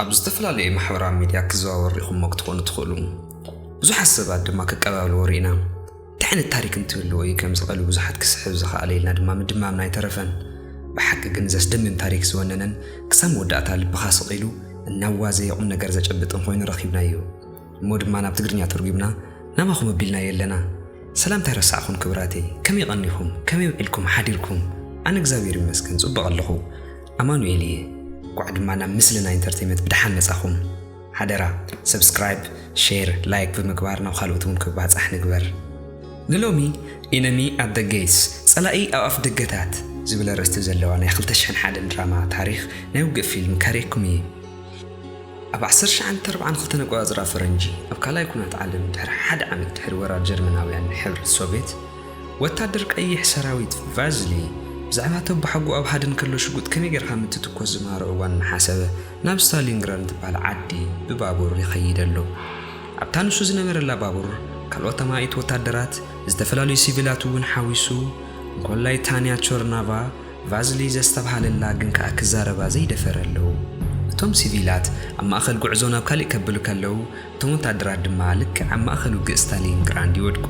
ኣብ ዝተፈላለዩ ማሕበራዊ ሚድያ ክዘዋወር ኢኹሞ ክትኾኑ ትኽእሉ። ብዙሓት ሰባት ድማ ከቀባብልዎ ርኢና። እንታይ ዓይነት ታሪክ እንትህልዎ እዩ ከምዚ ቀሉ ብዙሓት ክስሕብ ዝኸኣለ ኢልና ድማ ምድማምና ኣይተረፈን። ብሓቂ ግን ዘስደምም ታሪክ ዝወነነን ክሳብ መወዳእታ ልብኻ ስቕ ኢሉ እናዋዘየ ቁም ነገር ዘጨብጥን ኮይኑ ረኺብናዮ። እሞ ድማ ናብ ትግርኛ ተርጒምና ናባኹም ኣቢልናዮ ኣለና። ሰላምታ ኣይረሳዕኹን ክቡራተይ፣ ከመይ ቀኒኹም? ከመይ ውዒልኩም ሓዲርኩም? ኣነ እግዚኣብሔር ይመስገን ጽቡቕ ኣለኹ። ኣማኑኤል እየ። እንኳዕ ድማ ናብ ምስልና ኢንተርቴይመንት ብደሓን መጻኹም። ሓደራ ሰብስክራይብ፣ ሼር፣ ላይክ ብምግባር ናብ ካልኦት እውን ክባጻሕ ንግበር። ንሎሚ ኢነሚ ኣት ደ ጌትስ፣ ጸላኢ ኣብ ኣፍ ደገታት፣ ዝብል ኣርእስቲ ዘለዋ ናይ ክልተ ሽሕን ሓደን ድራማ ታሪኽ ናይ ውግእ ፊልም ከርእየኩም እየ። ኣብ ዓሰርተ ትሽዓተ ኣርባዓን ክልተን ኣቆጻጽራ ፈረንጂ፣ ኣብ ካልኣይ ኩናት ዓለም ድሕሪ ሓደ ዓመት ድሕሪ ወራር ጀርመናውያን ንሕብረት ሶቭየት፣ ወታደር ቀይሕ ሰራዊት ቫዝሊ ብዛዕባ ተባሕጎ ኣብ ሃድን ከሎ ሽጉጥ ከመይ ጌርካ ምትትኮስ ዝመሃሮ እዋን እናሓሰበ ናብ ስታሊንግራድ ትበሃል ዓዲ ብባቡር ይኸይድ ኣሎ። ኣብታ ንሱ ዝነበረላ ባቡር ካልኦት ኣማኢት ወታደራት፣ ዝተፈላለዩ ሲቪላት እውን ሓዊሱ፣ እንኮላይ ታንያ ቾርናቫ፣ ቫዝሊ ዘስተብሃለላ ግን ከኣ ክዛረባ ዘይደፈረ ኣለዉ። እቶም ሲቪላት ኣብ ማእከል ጉዕዞ ናብ ካሊእ ከብሉ ከለዉ፣ እቶም ወታደራት ድማ ልክዕ ኣብ ማእከል ውግእ ስታሊንግራንድ ይወድቁ።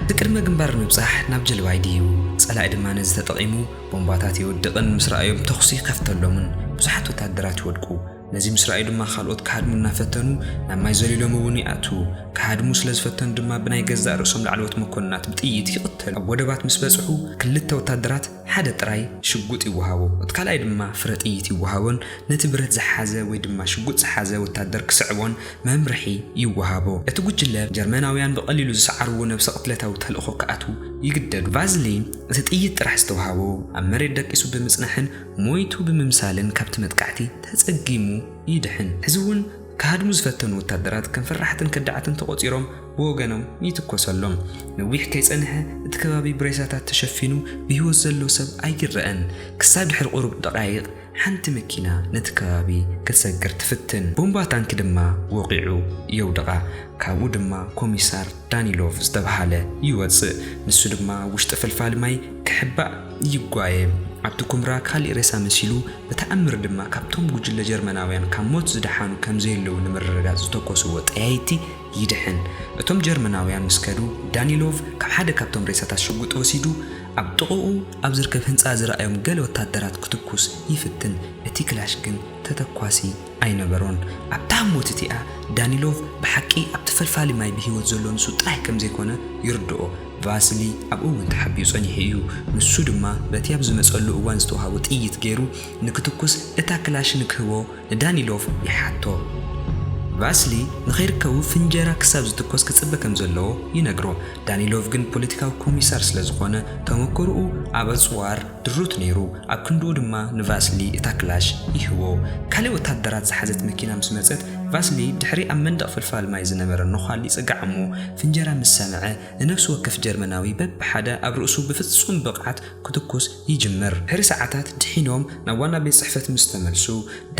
እቲ ቅድመ ግንባር ንምብጻሕ ናብ ጀልባ ይድይቡ። ጸላኢ ድማ ነዚ ተጠቒሙ ቦምባታት የውድቕን ምስ ረኣዮም ተኹሲ ይኸፍተሎምን ብዙሓት ወታደራት ይወድቁ። ነዚ ምስ ረኣዩ ድማ ካልኦት ክሃድሙ እናፈተኑ ናብ ማይ ዘሊሎም እውን ይኣትዉ። ክሃድሙ ስለ ዝፈተኑ ድማ ብናይ ገዛእ ርእሶም ላዕለዎት መኮንናት ብጥይት ይቕተሉ። ኣብ ወደባት ምስ በጽሑ ክልተ ወታደራት ሓደ ጥራይ ሽጉጥ ይወሃቦ፣ እቲ ካልኣይ ድማ ፍረ ጥይት ይወሃቦን ነቲ ብረት ዝሓዘ ወይ ድማ ሽጉጥ ዝሓዘ ወታደር ክስዕቦን መምርሒ ይወሃቦ። እቲ ጉጅለ ጀርመናውያን ብቐሊሉ ዝሰዓርዎ ነብሰ ቅትለታዊ ተልእኾ ክኣትዉ ይግደዱ። ቫዝሊ እቲ ጥይት ጥራሕ ዝተውሃቦ ኣብ መሬት ደቂሱ ብምጽናሕን ሞይቱ ብምምሳልን ካብቲ መጥቃዕቲ ተጸጊሙ ይድሕን። ሕዚ እውን ክሃድሙ ዝፈተኑ ወታደራት ከም ፈራሕትን ከዳዓትን ተቖጺሮም ብወገኖም ይትኮሰሎም። ነዊሕ ከይጸንሐ እቲ ከባቢ ብሬሳታት ተሸፊኑ ብህይወት ዘሎ ሰብ ኣይረኣን። ክሳብ ድሕሪ ቁሩብ ደቓይቕ ሓንቲ መኪና ነቲ ከባቢ ክትሰግር ትፍትን። ቦምባ ታንኪ ድማ ወቒዑ የውድቓ። ካብኡ ድማ ኮሚሳር ዳኒሎቭ ዝተብሃለ ይወጽእ። ንሱ ድማ ውሽጢ ፈልፋሊ ማይ ክሕባእ ይጓየ። ኣብቲ ኩምራ ካሊእ ሬሳ መሲሉ፣ ብተኣምር ድማ ካብቶም ጉጅለ ጀርመናውያን ካብ ሞት ዝደሓኑ ከም ዘየለዉ ንምርግጋጽ ዝተኮስዎ ጠያይቲ ይድሕን። እቶም ጀርመናውያን ምስ ከዱ፣ ዳኒሎቭ ካብ ሓደ ካብቶም ሬሳታት ሽጉጥ ወሲዱ፣ ኣብ ጥቕኡ ኣብ ዝርከብ ህንጻ ዝረኣዮም ገለ ወታደራት ክትኩስ ይፍትን። እቲ ክላሽ ግን ተተኳሲ ኣይነበሮን። ኣብታ ህሞት እቲኣ ዳኒሎቭ ብሓቂ ኣብቲ ፈልፋሊ ማይ ብህይወት ዘሎ ንሱ ጥራይ ከም ዘይኮነ ይርድኦ። ቫስሊ ኣብኡ እውን ተሓቢኡ ጸኒሑ እዩ። ንሱ ድማ በቲ ኣብ ዝመጸሉ እዋን ዝተዋህቦ ጥይት ገይሩ ንክትኩስ እታ ክላሽ ንክህቦ ንዳኒሎቭ ይሓቶ። ቫስሊ ንኸይርከቡ ፍንጀራ ክሳብ ዝትኮስ ክጽበ ከም ዘለዎ ይነግሮ። ዳኒሎቭ ግን ፖለቲካዊ ኮሚሳር ስለ ዝኾነ ተመክሮኡ ኣብ ኣጽዋር ድሩት ነይሩ። ኣብ ክንድኡ ድማ ንቫስሊ እታ ክላሽ ይህቦ። ካልእ ወታደራት ዝሓዘት መኪና ምስ መጸት፣ ቫስሊ ድሕሪ ኣብ መንደቕ ፈልፋሊ ማይ ዝነበረ ነዃል ይጽጋዕ እሞ፣ ፍንጀራ ምስ ሰምዐ፣ ንነፍሲ ወከፍ ጀርመናዊ በብሓደ ኣብ ርእሱ ብፍጹም ብቕዓት ክትኩስ ይጅምር። ድሕሪ ሰዓታት ድሒኖም ናብ ዋና ቤት ጽሕፈት ምስ ተመልሱ፣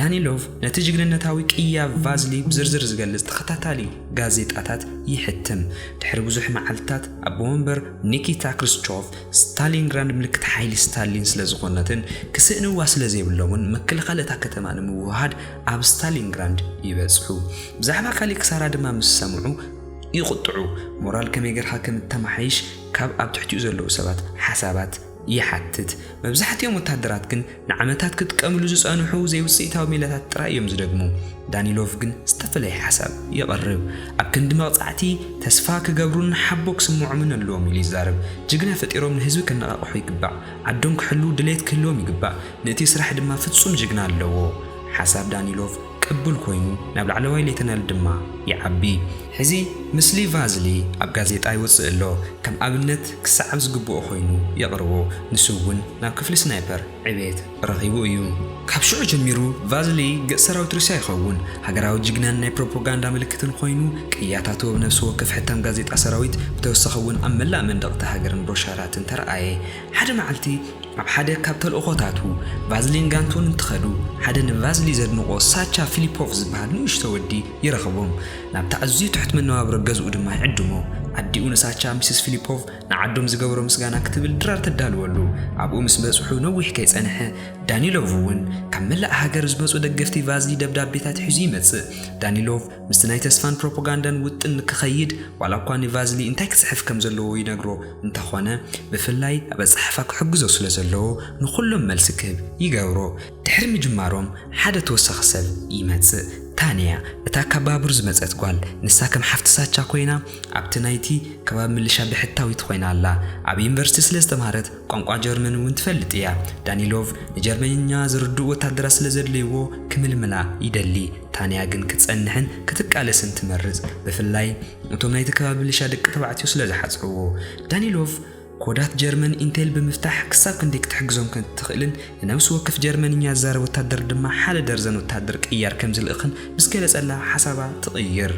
ዳኒሎቭ ነቲ ጅግንነታዊ ቅያ ቫዝሊ ብዝርዝር ዝገልጽ ተኸታታሊ ጋዜጣታት ይሕትም። ድሕሪ ብዙሕ መዓልትታት ኣቦ መንበር ኒኪታ ክሩስቾቭ፣ ስታሊንግራንድ ምልክት ሓይሊ ስታሊን ስለ ዝኾነትን ክስእንዋ ስለ ዘይብሎምን ምክልኻል እታ ከተማ ንምውህሃድ ኣብ ስታሊንግራንድ ይበጽሑ። ብዛዕባ ካሊእ ክሳራ ድማ ምስ ሰምዑ ይቕጥዑ። ሞራል ከመይ ጌርካ ከም እተማሓይሽ ካብ ኣብ ትሕቲኡ ዘለዉ ሰባት ሓሳባት ይሓትት። መብዛሕትኦም ወታደራት ግን ንዓመታት ክጥቀምሉ ዝጸንሑ ዘይውጽኢታዊ ሜላታት ጥራይ እዮም ዝደግሙ። ዳኒሎቭ ግን ዝተፈለየ ሓሳብ የቕርብ። ኣብ ክንዲ መቕጻዕቲ ተስፋ ክገብሩን ሓቦ ክስምዖምን ኣለዎም ኢሉ ይዛረብ። ጅግና ፈጢሮም ንህዝቢ ከነቓቕሑ ይግባእ። ዓዶም ክሕልዉ ድሌት ክህልዎም ይግባእ። ንእቲ ስራሕ ድማ ፍጹም ጅግና ኣለዎ። ሓሳብ ዳኒሎቭ ቅቡል ኮይኑ ናብ ላዕለዋይ ሌተናል ድማ ይዓቢ። ሕዚ ምስሊ ቫዝሊ ኣብ ጋዜጣ ይወጽእ ኣሎ። ከም ኣብነት ክሰዓብ ዝግብኦ ኮይኑ የቕርቦ። ንሱ እውን ናብ ክፍሊ ስናይፐር ዕቤት ረኺቡ እዩ። ካብ ሽዑ ጀሚሩ ቫዝሊ ገጽ ሰራዊት ሩስያ ይኸውን። ሃገራዊ ጅግናን ናይ ፕሮፓጋንዳ ምልክትን ኮይኑ ቅያታቱ ኣብ ነፍሲ ወከፍ ሕታም ጋዜጣ ሰራዊት፣ ብተወሳኺ እውን ኣብ መላእ መንደቕቲ ሃገርን ብሮሸራትን ተረኣየ። ሓደ መዓልቲ ኣብ ሓደ ካብ ተልእኾታቱ ቫዝሊን ጋንቱን እንትኸዱ፣ ሓደ ንቫዝሊ ዘድንቖ ሳቻ ፊሊፖቭ ዝበሃል ንእሽቶ ወዲ ይረኽቦም። ናብቲ ኣዝዩ ትሑት መነባብሮ ገዝኡ ድማ ይዕድሞ። ኣዲኡ ንሳቻ ሚስስ ፊሊፖቭ ንዓዶም ዝገበሮ ምስጋና ክትብል ድራር ተዳልወሉ። ኣብኡ ምስ በጽሑ ነዊሕ ከይጸንሐ፣ ዳኒሎቭ እውን ካብ መላእ ሃገር ዝመጹ ደገፍቲ ቫዝሊ ደብዳቤታት ሒዙ ይመጽእ። ዳኒሎቭ ምስቲ ናይ ተስፋን ፕሮፓጋንዳን ውጥን ክኸይድ፣ ዋላ እኳ ንቫዝሊ እንታይ ክጽሕፍ ከም ዘለዎ ይነግሮ እንተኾነ፣ ብፍላይ ኣብ ኣጸሓሕፋ ክሕግዞ ስለ ዘለዎ ንኹሎም መልሲ ክህብ ይገብሮ። ድሕሪ ምጅማሮም ሓደ ተወሳኺ ሰብ ይመጽእ። ታንያ፣ እታ ካብ ባቡር ዝመጸት ጓል፣ ንሳ ከም ሓፍቲ ሳቻ ኮይና ኣብቲ ናይቲ ከባቢ ምልሻ ብሕታዊት ኮይና ኣላ። ኣብ ዩኒቨርሲቲ ስለ ዝተምሃረት ቋንቋ ጀርመን እውን ትፈልጥ እያ። ዳኒሎቭ ንጀርመንኛ ዝርድኡ ወታደራት ስለ ዘድልይዎ ክምልምላ ይደሊ። ታንያ ግን ክትጸንሕን ክትቃለስን ትመርጽ። ብፍላይ እቶም ናይቲ ከባቢ ምልሻ ደቂ ተባዕትዮ ስለ ዝሓጽርዎ። ዳኒሎቭ ኮዳት ጀርመን ኢንቴል ብምፍታሕ ክሳብ ክንደይ ክትሕግዞም ከም እትኽእልን ንነብሲ ወከፍ ጀርመንኛ ዝዛረብ ወታደር ድማ ሓደ ደርዘን ወታደር ቅያር ከም ዝልእኽን ምስ ገለጸላ ሓሳባ ትቕይር።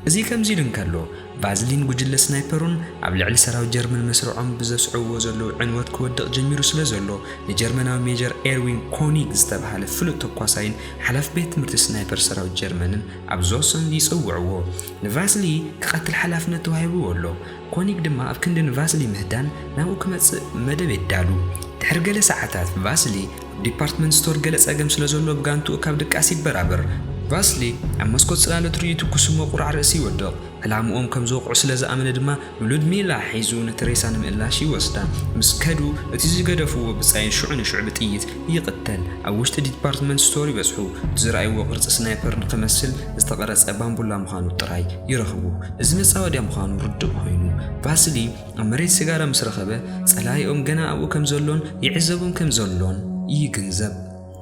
እዚ ከምዚ ኢሉ እንከሎ፣ ቫዝሊን ጉጅለ ስናይፐሩን ኣብ ልዕሊ ሰራዊት ጀርመን መስርዖም ብዘስዕብዎ ዘለዉ ዕንወት ክወድቕ ጀሚሩ ስለ ዘሎ፣ ንጀርመናዊ ሜጀር ኤርዊን ኮኒግ ዝተባህለ ፍሉጥ ተኳሳይን ሓላፊ ቤት ትምህርቲ ስናይፐር ሰራዊት ጀርመንን ኣብ ዞሰን ይጽውዕዎ። ንቫስሊ ክቐትል ሓላፍነት ተዋሂብዎ ኣሎ። ኮኒግ ድማ ኣብ ክንዲ ንቫስሊ ምህዳን ናብኡ ክመጽእ መደብ የዳሉ። ድሕሪ ገለ ሰዓታት ቫስሊ ኣብ ዲፓርትመንት ስቶር ገለ ጸገም ስለ ዘሎ ብጋንትኡ ካብ ድቃስ ይበራበር። ቫስሊ ኣብ መስኮት ጽላሎት ርእዩ ትኩስ እሞ ቁራዕ ርእሲ ይወድቕ። ዕላምኦም ከም ዝወቕዑ ስለ ዝኣመነ ድማ ንሉድሚላ ሒዙ ነቲ ሬሳ ንምእላሽ ይወስዳ። ምስ ከዱ እቲ ዝገደፍዎ ብጻይን ሽዑ ንሽዑ ብጥይት ይቕተል። ኣብ ውሽጢ ዲፓርትመንት ስቶር ይበጽሑ። እቲ ዝረኣይዎ ቅርጺ ስናይፐር ንኽመስል ዝተቐረጸ ባምቡላ ምዃኑ ጥራይ ይረኽቡ። እዚ መጻወድያ ምዃኑ ርዱእ ኮይኑ፣ ቫስሊ ኣብ መሬት ሲጋራ ምስ ረኸበ፣ ጸላኢኦም ገና ኣብኡ ከም ዘሎን ይዕዘቦም ከም ዘሎን ይግንዘብ።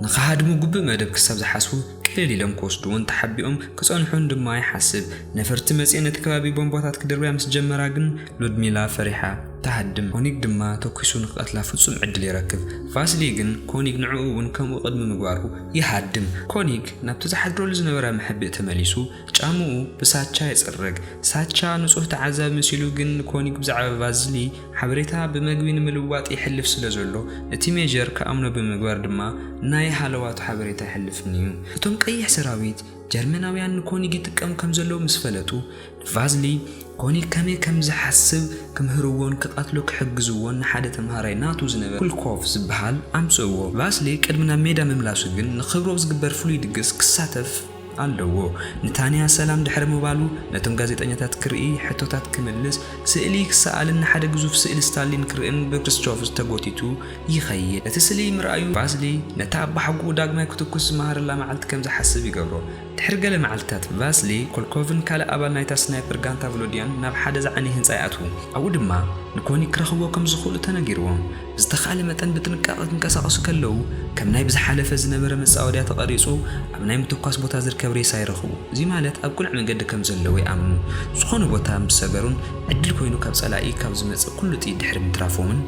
ንኽሃድሙ ግቡእ መደብ ክሳብ ዝሓስቡ፣ ቅልል ኢሎም ክወስድዎን ተሓቢኦም ክጸንሑን ድማ ይሓስብ። ነፈርቲ መጺኤን ነቲ ከባቢ ቦምባታት ክድርብያ ምስ ጀመራ ግን፣ ሉድሚላ ፈሪሓ ትሃድም። ኮኒግ ድማ ተኲሱ ንኽቐትላ ፍጹም ዕድል ይረክብ። ቫስሊ ግን ኮኒግ ንዕኡ እውን ከምኡ ቅድሚ ምግባሩ ይሃድም። ኮኒግ ናብቲ ዝሓድረሉ ዝነበረ መሐብኢ ተመሊሱ ጫምኡ ብሳቻ የጽርግ። ሳቻ ንጹህ ተዓዛቢ መሲሉ ግን ንኮኒግ ብዛዕባ ቫዝሊ ሓበሬታ ብመግቢ ንምልዋጥ ይሕልፍ ስለ ዘሎ፣ እቲ ሜጀር ክኣምኖ ብምግባር ድማ ናይ ሃለዋቱ ሓበሬታ ኣይሕልፍን እዩ። እቶም ቀይሕ ሰራዊት ጀርመናውያን ንኮኒግ ይጥቀሙ ከም ዘለዉ ምስ ፈለጡ፣ ንቫዝሊ ኮኒግ ከመይ ከም ዝሓስብ ክምህርዎን ክቐትሎ ክሕግዝዎን ንሓደ ተምሃራይ ናቱ ዝነበረ ኩልኮቭ ዝበሃል ኣምጽእዎ። ቫስሊ ቅድሚ ናብ ሜዳ ምምላሱ ግን ንኽብሮ ዝግበር ፍሉይ ድግስ ክሳተፍ ኣለዎ። ንታንያ ሰላም ድሕሪ ምባሉ ነቶም ጋዜጠኛታት ክርኢ፣ ሕቶታት ክምልስ፣ ስእሊ ክሰኣልን ንሓደ ግዙፍ ስእሊ ስታሊን ክርእን ብክሪስቶፍ ተጎቲቱ ይኸይድ። እቲ ስእሊ ምርኣዩ ቫስሊ ነታ ኣባሓጎኡ ዳግማይ ክትኩስ ዝመሃረላ መዓልቲ ከም ዝሓስብ ይገብሮ። ድሕሪ ገለ መዓልትታት ቫስሊ፣ ኮልኮቭን ካልእ ኣባል ናይታ ስናይፐር ጋንታ ቭሎድያን ናብ ሓደ ዝዓነየ ህንጻ ይኣትዉ። ኣብኡ ድማ ንኮኒ ክረኽብዎ ከም ዝኽእሉ ተነጊርዎም። ብዝተኻእለ መጠን ብጥንቃቐ ክንቀሳቐሱ ከለዉ፣ ከም ናይ ብዝሓለፈ ዝነበረ መጻወድያ ተቐሪጹ ኣብ ናይ ምትኳስ ቦታ ዝርከብ ሬሳ ይረኽቡ። እዚ ማለት ኣብ ቅሉዕ መገዲ ከም ዘለዉ ይኣምኑ። ዝኾነ ቦታ ምስ ሰገሩን ዕድል ኮይኑ ካብ ጸላኢ ካብ ዝመጽእ ኩሉ ጥይት ድሕሪ ምትራፎምን፣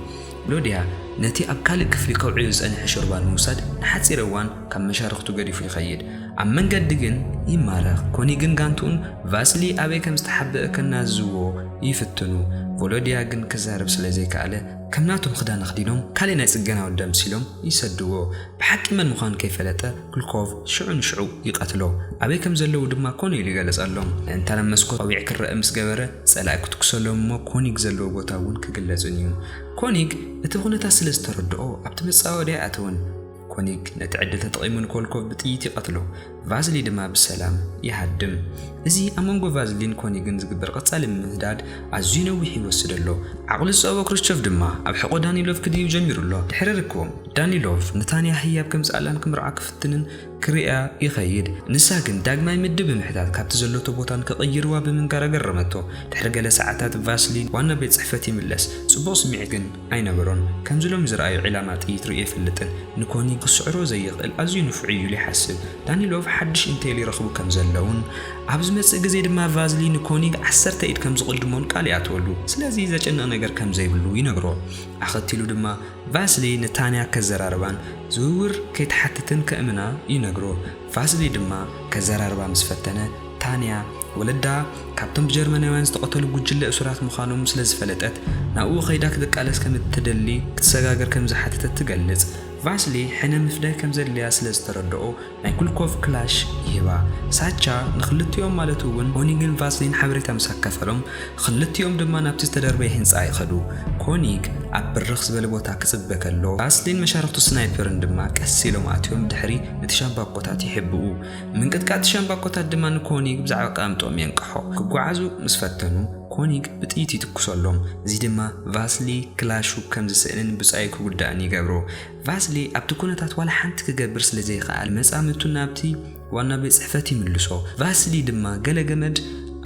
ሎድያ ነቲ ኣብ ካልእ ክፍሊ ከውዕዮ ዝጸንሐ ሾርባ ንምውሳድ ንሓጺር እዋን ካብ መሻርኽቱ ገዲፉ ይኸይድ። ኣብ መንገዲ ግን ይማረኽ። ኮኒ ግን ጋንትኡን ቫስሊ ኣበይ ከም ዝተሓበአ ከናዝዝዎ ይፍትኑ። ቮሎድያ ግን ክዛረብ ስለ ዘይከኣለ፣ ከም ናቶም ክዳን ኣኽዲኖም ካልእ ናይ ጽገና ወዲ ኣምሲሎም ይሰድዎ። ብሓቂ መን ምዃኑ ከይፈለጠ፣ ኩልኮቭ ሽዑ ንሽዑ ይቐትሎ። ኣበይ ከም ዘለዉ ድማ ኮነ ኢሉ ይገለጸሎም። እንታ ናብ መስኮት ኣዊዕ ክረአ ምስ ገበረ፣ ጸላኢ ክትኩሰሎም እሞ ኮኒግ ዘለዎ ቦታ እውን ክግለጽን እዩ። ኮኒግ እቲ ኩነታት ስለ ዝተረድኦ፣ ኣብቲ መጻወድያ ኣይኣተወን። ኮኒግ ነቲ ዕድል ተጠቒሙ ንኮልኮቭ ብጥይት ይቐትሎ። ቫዝሊ ድማ ብሰላም ይሃድም። እዚ ኣብ መንጎ ቫዝሊን ኮኒግን ዝግበር ቀጻሊ ምህዳድ ኣዝዩ ነዊሕ ይወስድ ኣሎ። ዓቕሉ ዝጸበቦ ክሩስቸቭ ድማ ኣብ ሕቖ ዳኒሎቭ ክድይብ ጀሚሩ ኣሎ። ድሕሪ ርክቦም፣ ዳኒሎቭ ንታንያ ህያብ ከምጽኣላን ክምርዓ ክፍትንን ክርእያ ይኸይድ። ንሳ ግን ዳግማይ ምድብ ብምሕታት ካብቲ ዘሎቶ ቦታ ንክቕይርዋ ብምንጋር ኣገረመቶ። ድሕሪ ገለ ሰዓታት ቫስሊ ዋና ቤት ጽሕፈት ይምለስ። ጽቡቕ ስምዒት ግን ኣይነበሮን። ከምዚ ሎሚ ዝረኣዮ ዒላማ ጥይት ርእዩ ኣይፈልጥን። ንኮኒግ ክስዕሮ ዘይኽእል ኣዝዩ ንፉዕ እዩ ኢሉ ይሓስብ። ዳኒሎቭ ሓድሽ ኢንቴል ይረኽቡ ከም ዘለዉን ኣብ ዝመጽእ ግዜ ድማ ቫዝሊ ንኮኒግ ዓሰርተ ኢድ ከም ዝቕድሞን ቃል ይኣትወሉ። ስለዚ ዘጨንቕ ነገር ከም ዘይብሉ ይነግሮ። ኣኸቲሉ ድማ ቫስሊ ንታንያ ከዘራርባን ዝውውር ከይትሓትትን ከእምና ይነግሮ። ቫስሊ ድማ ከዘራርባ ምስ ፈተነ፣ ታንያ ወለዳ ካብቶም ብጀርመናውያን ዝተቐተሉ ጉጅለ እሱራት ምዃኖም ስለ ዝፈለጠት፣ ናብኡ ከይዳ ክትቃለስ ከም እትደሊ ክትሰጋገር ከም ዝሓተተት ትገልጽ። ቫስሊ ሕነ ምፍዳይ ከም ዘድልያ ስለ ዝተረድኦ ናይ ኩልኮቭ ክላሽ ይህባ። ሳቻ ንክልቲኦም ማለት እውን ኮኒግን ቫስሊን ሓበሬታ ምስ ኣካፈሎም፣ ክልቲኦም ድማ ናብቲ ዝተደርበየ ህንጻ ይኸዱ። ኮኒግ ኣብ ብርኽ ዝበለ ቦታ ክጽበ ከሎ፣ ቫስሊን መሻርኽቱ ስናይፐርን ድማ ቀስ ኢሎም ኣትዮም ድሕሪ እቲ ሻምባቆታት ይሕብኡ። ምንቅጥቃጥ ሻምባቆታት ድማ ንኮኒግ ብዛዕባ ኣቀማምጥኦም የንቅሖ። ክጓዓዙ ምስ ፈተኑ፣ ኮኒግ ብጥይት ይትኩሰሎም። እዚ ድማ ቫስሊ ክላሹ ከም ዝስእንን ብጻዩ ክጉዳእን ይገብሮ። ቫስሊ ኣብቲ ኩነታት ዋላ ሓንቲ ክገብር ስለ ዘይከኣለ፣ መጻምድቱ ናብቲ ዋና ቤት ጽሕፈት ይምልሶ። ቫስሊ ድማ ገለ ገመድ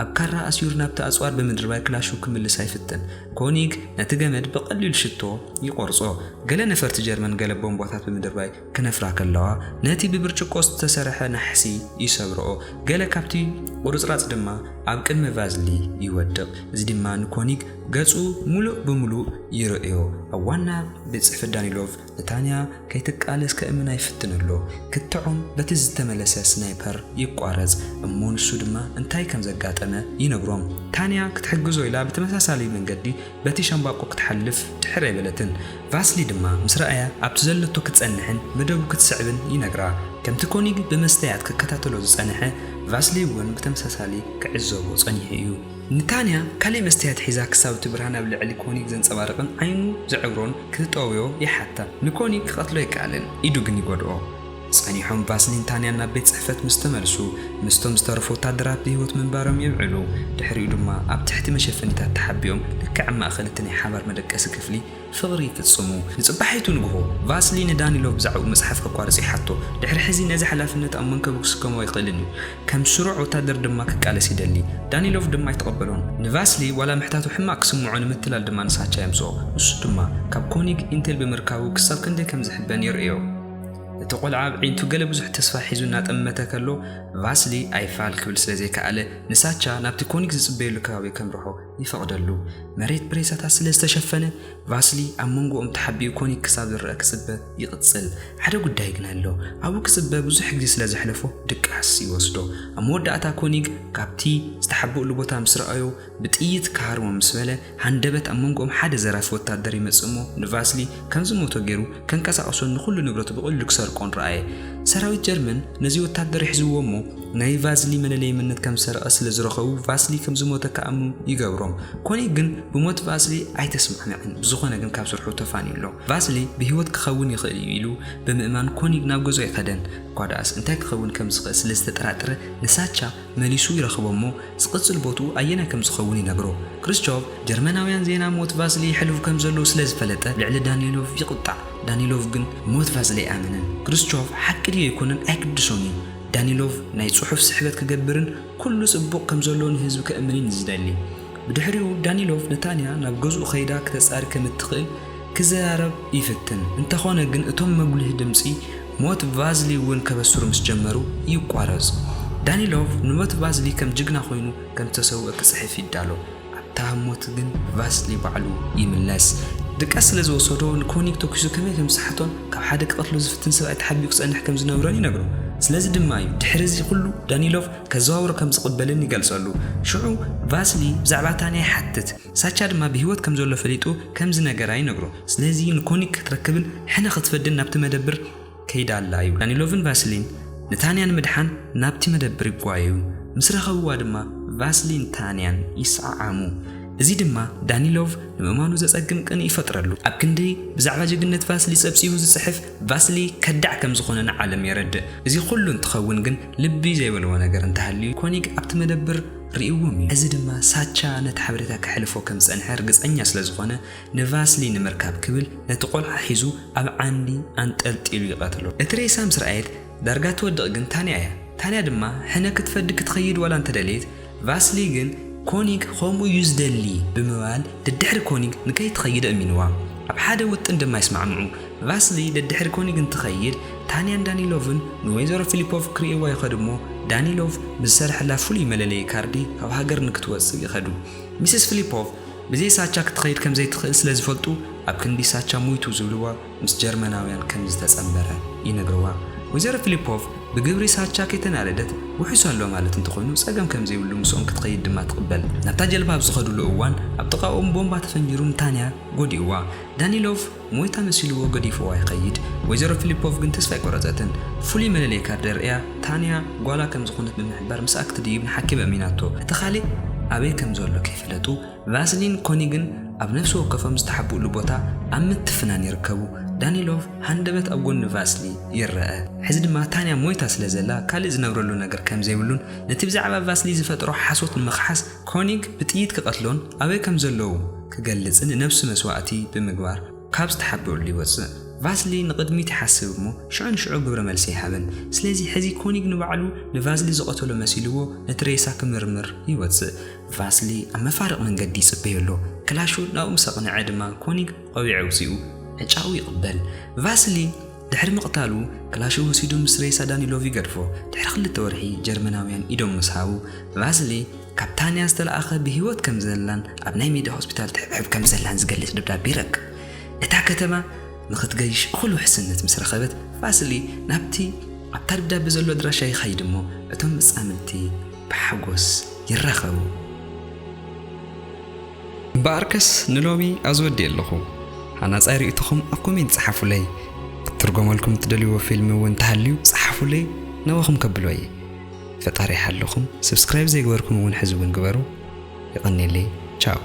ኣብ ካራ ኣስዩር ናብቲ ኣጽዋር ብምድርባይ ክላሹ ክምልሳ ይፍትን። ኮኒግ ነቲ ገመድ ብቐሊል ሽቶ ይቖርጾ። ገለ ነፈርቲ ጀርመን ገለ ቦምባታት ብምድርባይ ክነፍራ ከለዋ፣ ነቲ ብብርጭቆ ዝተሰርሐ ናሕሲ ይሰብርኦ። ገለ ካብቲ ቁርጽራጽ ድማ ኣብ ቅድሚ ቫስሊ ይወድቕ። እዚ ድማ ንኮኒግ ገጹ ምሉእ ብምሉእ ይርእዮ። ኣብ ዋና ቤት ጽሕፈት ዳኒሎቭ ንታንያ ከይትቃለስ ከእምና ይፍትን ኣሎ። ክትዖም በቲ ዝተመለሰ ስናይፐር ይቋረጽ፣ እሞ ንሱ ድማ እንታይ ከም ዘጋጠመ ይነግሮም። ታንያ ክትሕግዞ ኢላ ብተመሳሳሊ መንገዲ በቲ ሻምባቆ ክትሓልፍ ድሕር ኣይበለትን። ቫስሊ ድማ ምስ ረኣያ ኣብቲ ዘለቶ ክትጸንሕን መደቡ ክትስዕብን ይነግራ። ከምቲ ኮኒግ ብመስተያት ክከታተሎ ዝጸንሐ፣ ቫስሊ እውን ብተመሳሳሊ ክዕዘቦ ጸኒሑ እዩ። ንታንያ ካልእ መስተያት ሒዛ ክሳብ እቲ ብርሃን ኣብ ልዕሊ ኮኒግ ዘንጸባርቕን ዓይኑ ዘዕብሮን ክትጠውዮ ይሓታ። ንኮኒግ ክቐትሎ ኣይከኣለን፣ ኢዱ ግን ይጎድኦ። ጸኒሖም ቫስሊን ታንያን ናብ ቤት ጽሕፈት ምስ ተመልሱ፣ ምስቶም ዝተረፉ ወታደራት ብህይወት ምንባሮም የብዕሉ። ድሕሪኡ ድማ ኣብ ትሕቲ መሸፈኒታት ተሓቢኦም ልክዕ ኣብ ማእከል እቲ ናይ ሓባር መደቀሲ ክፍሊ ፍቕሪ ይፍጽሙ። ንጽባሒቱ ንግሆ፣ ቫስሊ ንዳኒሎቭ ብዛዕባኡ መጽሓፍ ከቋርጽ ይሓቶ። ድሕሪ ሕዚ ነዚ ሓላፍነት ኣብ መንከቡ ክስከሞ ኣይኽእልን እዩ። ከም ስሩዕ ወታደር ድማ ክቃለስ ይደሊ። ዳኒሎቭ ድማ ኣይተቐበሎን። ንቫስሊ ዋላ ምሕታቱ ሕማቕ ክስምዖ ንምትላል ድማ ንሳቻ የምጽኦ። ንሱ ድማ ካብ ኮኒግ ኢንቴል ብምርካቡ ክሳብ ክንደይ ከም ዝሕበን የርእዮ። እቲ ቆልዓ ኣብ ዒንቱ ገለ ብዙሕ ተስፋ ሒዙ እናጠመተ ከሎ፣ ቫስሊ ኣይፋል ክብል ስለ ዘይከኣለ፣ ንሳቻ ናብቲ ኮኒግ ዝጽበየሉ ከባቢ ከምርሖ ይፈቕደሉ። መሬት ብሬሳታት ስለ ዝተሸፈነ፣ ቫስሊ ኣብ መንጎኦም ተሓቢኡ ኮኒግ ክሳብ ዝረአ ክጽበ ይቕጽል። ሓደ ጉዳይ ግን ኣሎ። ኣብኡ ክጽበ ብዙሕ ግዜ ስለ ዘሕለፎ ድቃስ ይወስዶ። ኣብ መወዳእታ ኮኒግ ካብቲ ዝተሓበእሉ ቦታ ምስ ረኣዮ ብጥይት ክሃርሞ ምስ በለ፣ ሃንደበት ኣብ መንጎኦም ሓደ ዘራፊ ወታደር ይመጽእ እሞ ንቫስሊ ከም ዝሞቶ ገይሩ ከንቀሳቕሶን ንኹሉ ንብረቱ ብቐሊሉ ክሰርቆን ረኣየ። ሰራዊት ጀርመን ነዚ ወታደር ይሕዝዎ እሞ ናይ ቫስሊ መለለዪ መንነት ከም ዝሰረቐ ስለ ዝረኸቡ ቫስሊ ከም ዝሞተ ክኣምኑ ይገብሮም። ኮኒግ ግን ብሞት ቫስሊ ኣይተስማዕምዕን፣ ብዝኾነ ግን ካብ ስርሑ ተፋንዩ ኣሎ። ቫስሊ ብህይወት ክኸውን ይኽእል እዩ ኢሉ ብምእማን ኮኒግ ናብ ገዝኡ ኣይኸደን። እኳ ደኣስ እንታይ ክኸውን ከም ዝኽእል ስለ ዝተጠራጠረ ንሳቻ መሊሱ ይረኽቦ እሞ ዝቕጽል ቦትኡ ኣየናይ ከም ዝኸውን ይነግሮ። ክሩስቾቭ ጀርመናውያን ዜና ሞት ቫስሊ ይሕልፉ ከም ዘለዉ ስለ ዝፈለጠ ልዕሊ ዳኒሎቭ ይቑጣዕ። ዳኒሎቭ ግን ሞት ቫስሊ ኣይኣምንን። ክሩስቾቭ ሓቂ ድዩ ኣይኮነን ኣይግድሶን እዩ። ዳኒሎቭ ናይ ጽሑፍ ስሕበት ክገብርን ኩሉ ጽቡቕ ከም ዘሎ ንህዝቢ ከእምንን እዩ ዝደሊ። ብድሕሪኡ ዳኒሎቭ ንታንያ ናብ ገዝኡ ከይዳ ክተጻሪ ከም እትኽእል ክዘራረብ ይፍትን። እንተኾነ ግን እቶም መጉልህ ድምጺ ሞት ቫዝሊ እውን ከበስሩ ምስ ጀመሩ ይቋረጽ። ዳኒሎቭ ንሞት ቫዝሊ ከም ጅግና ኮይኑ ከም ዝተሰውአ ክጽሕፍ ይዳሎ። ኣብታ ህሞት ግን ቫዝሊ ባዕሉ ይምለስ። ድቃስ ስለ ዝወሰዶ ንኮኒግ ተኩሱ ከመይ ከም ዝሰሓቶን ካብ ሓደ ክቐትሎ ዝፍትን ሰብኣይ ተሓቢኡ ክጸንሕ ከም ዝነብሮን ይነግሮ። ስለዚ ድማ እዩ ድሕሪ እዚ ኩሉ ዳኒሎቭ ከዘዋውሮ ከም ዝቕበልን ይገልጸሉ። ሽዑ ቫዝሊ ብዛዕባ ታንያ ይሓትት። ሳቻ ድማ ብህይወት ከም ዘሎ ፈሊጡ ከም ዝነገራ ይነግሮ። ስለዚ ንኮኒግ ክትረክብን ሕነ ክትፈድን ናብቲ መደብር ከይዳ ኣላ እዩ። ዳኒሎቭን ቫስሊን ንታንያ ንምድሓን ናብቲ መደብር ይጓየዩ። ምስ ረኸብዋ ድማ ቫስሊን ታንያን ይሰዓዓሙ። እዚ ድማ ዳኒሎቭ ንምእማኑ ዘጸግም ቅንኢ ይፈጥረሉ። ኣብ ክንዲ ብዛዕባ ጅግነት ቫስሊ ጸብጺቡ ዝጽሕፍ ቫስሊ ከዳዕ ከም ዝኾነ ንዓለም የረድእ። እዚ ኩሉ እንትኸውን ግን ልቢ ዘይበልዎ ነገር እንተሃልዩ ኮኒግ ኣብቲ መደብር ርእይዎም እዩ። እዚ ድማ ሳቻ ነቲ ሓበሬታ ከሕልፎ ከም ዝጸንሐ ርግጸኛ ስለ ዝኾነ ንቫስሊ ንምርካብ ክብል ነቲ ቆልዓ ሒዙ ኣብ ዓንዲ ኣንጠልጢሉ ይቐትሎ። እቲ ሬሳ ምስ ረኣየት ዳርጋ ትወድቕ ግን ታንያ እያ። ታንያ ድማ ሕነ ክትፈዲ ክትኸይድ ዋላ እንተደለየት ቫስሊ ግን ኮኒግ ከምኡ እዩ ዝደሊ ብምባል ደድሕሪ ኮኒግ ንከይትኸይድ ኣእሚንዋ። ኣብ ሓደ ውጥን ድማ ይስማዕምዑ። ቫስሊ ደድሕሪ ኮኒግ እንትኸይድ ታንያን ዳኒሎቭን ንወይዘሮ ፊሊፖቭ ክርእይዋ ይኸዱ እሞ ዳኒሎቭ ብዝሰርሐላ ፍሉይ መለለዪ ካርዲ ካብ ሃገር ንክትወጽእ ይኸዱ። ሚስስ ፊሊፖቭ ብዘይ ሳቻ ክትኸይድ ከም ዘይትኽእል ስለ ዝፈልጡ ኣብ ክንዲ ሳቻ ሞይቱ ዝብልዋ ምስ ጀርመናውያን ከም ዝተጸንበረ ይነግርዋ። ወይዘሮ ፊሊፖቭ ብግብሪ ሳቻ ከይተናደደት ውሑስ ኣሎ ማለት እንተኾይኑ ጸገም ከም ዘይብሉ ምስኦም ክትኸይድ ድማ ትቕበል። ናብታ ጀልባ ኣብ ዝኸድሉ እዋን ኣብ ጥቓኦም ቦምባ ተፈንጂሩ ንታንያ ጎዲእዋ። ዳኒሎቭ ሞይታ መሲልዎ ገዲፍዋ ይኸይድ። ወይዘሮ ፊሊፖቭ ግን ተስፋ ኣይቆረጸትን። ፍሉይ መለለዪ ካርድ ኣርእያ ታንያ ጓላ ከም ዝኾነት ብምሕባር ምስኣ ክትድይብ ንሓኪም ኣእሚናቶ። እቲ ካልእ ኣበይ ከም ዘሎ ከይፈለጡ ቫስሊን ኮኒግን ኣብ ነፍሲ ወከፎም ዝተሓብኡሉ ቦታ ኣብ ምትፍናን ይርከቡ። ዳኒሎቭ ሃንደበት ኣብ ጎኒ ቫስሊ ይረአ። ሕዚ ድማ ታንያ ሞይታ ስለ ዘላ ካልእ ዝነብረሉ ነገር ከም ዘይብሉን ነቲ ብዛዕባ ቫስሊ ዝፈጥሮ ሓሶት ንምኽሓስ ኮኒግ ብጥይት ክቐትሎን ኣበይ ከም ዘለዉ ክገልጽን ንነብሱ መስዋእቲ ብምግባር ካብ ዝተሓብኡሉ ይወጽእ። ቫስሊ ንቕድሚት ይሓስብ እሞ ሽዑ ንሽዑ ግብረ መልሲ ይሃበን። ስለዚ ሕዚ ኮኒግ ንባዕሉ ንቫስሊ ዝቐተሎ መሲልዎ ነቲ ሬሳ ክምርምር ይወጽእ። ቫስሊ ኣብ መፋርቕ መንገዲ ይጽበዮ ኣሎ። ክላሹ ናብኡ ምስ ኣቕንዐ ድማ ኮኒግ ቆቢዕ ኣውጺኡ ዕጫኡ ይቕበል። ቫስሊ ድሕሪ ምቕታሉ ክላሹ ወሲዱ ምስ ሬሳ ዳኒሎቭ ይገድፎ። ድሕሪ ክልተ ወርሒ ጀርመናውያን ኢዶም ምስ ሃቡ ቫስሊ ካብ ታንያ ዝተለኣኸ ብህይወት ከም ዘላን ኣብ ናይ ሜዳ ሆስፒታል ትሕብሕብ ከም ዘላን ዝገልጽ ደብዳቤ ይረክብ። እታ ከተማ ንኽትገይሽ እኹል ውሕስነት ምስ ረኸበት ቫስሊ ናብቲ ኣብታ ደብዳቤ ዘሎ ኣድራሻ ይኸይድ እሞ እቶም መጻምድቲ ብሓጎስ ይራኸቡ። እምበኣርከስ ንሎሚ ኣብዚ ወዲኤ ኣለኹ። ሃናጻይ ርእይቶኹም ኣብ ኮሜንት ጸሓፉለይ። ክትትርጎመልኩም እትደልይዎ ፊልም እውን እንተሃልዩ ጸሓፉለይ፣ ናባኹም ከብሎ እየ። ፈጣሪ ይሓልኹም። ሰብስክራይብ ዘይገበርኩም እውን ሕዚ እውን ግበሩ። የቐንየለይ። ቻው።